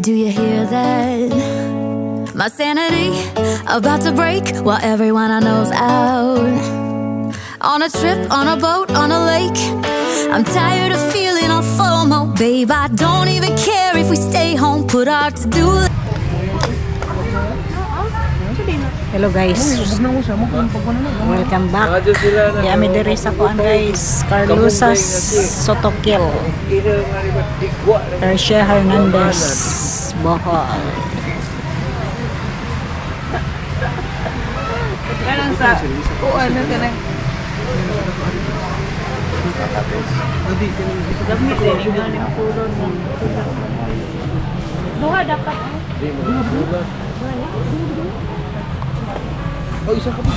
Do you hear that? My sanity about to break while everyone I know's out. On a trip, on a boat, on a lake. I'm tired of feeling all FOMO, babe. I don't even care if we stay home. Put our to-do Hello guys. Welcome back. Yami diri sa kuan guys. Carlosas Sotokil. Tercia Hernandez, Bohol. Kanang sa kuan na kanang Gamit eh, nga ni pulon mo. Duha dapat. Oh, isa ka pa.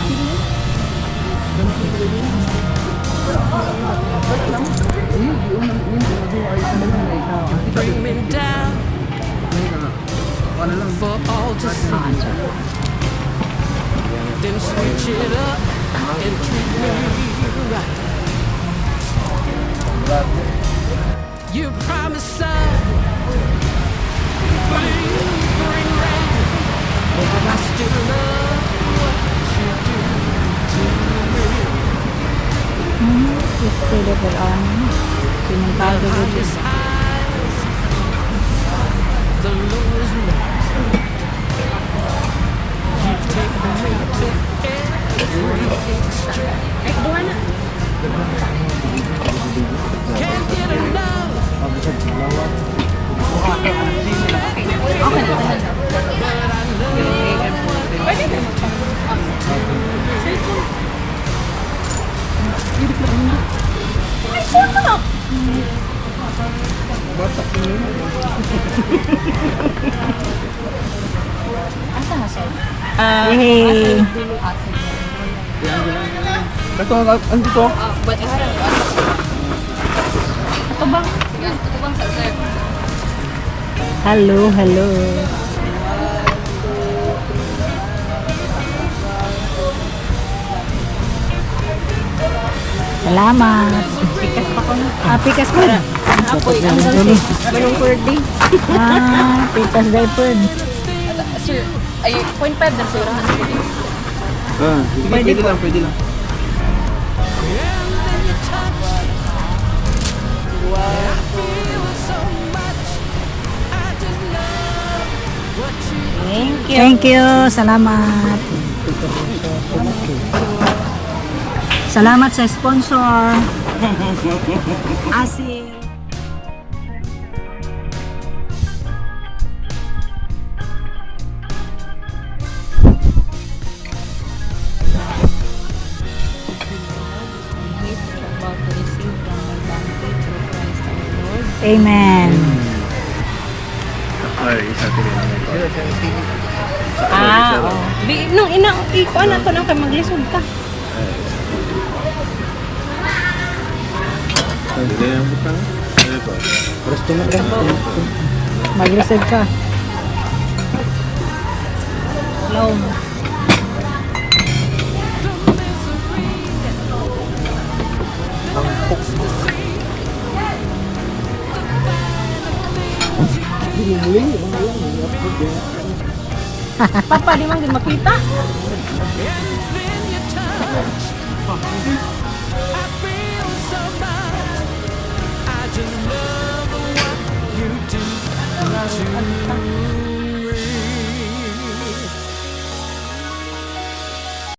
Bring me down for all to see. Then switch it up and treat me right. You promise sun, but you bring rain. I still love what you do to me. 50 level on. The Simentado gud. highest highs, the lowest lows. You take me to every extreme. Can't get enough. But I love what you do to me. Asa na sir? Yay! Ito, andito. Atubang. Hello, hello. Salamat. Pikas pa ko na. Ah, pikas po. Apoy, ang Manong pwede. Ah, pikas diaper. Sir, ay 0.5 na siguro. Ah, sige, pwede lang, pwede lang. And then you touch. I feel so much. I just love what you Thank you. Thank you. Salamat. Salamat sa sponsor. Asil. About to receive from my bounty through Christ our Lord. Amen. Ay, isa tingin. Ah, oh. Di, nung ina, ikuan na to nang kay maglisod ka. Maglisod ka. Loan. The misery, the ecstasy, the finer things you keep. Papa, di man gid makita. And then you touch.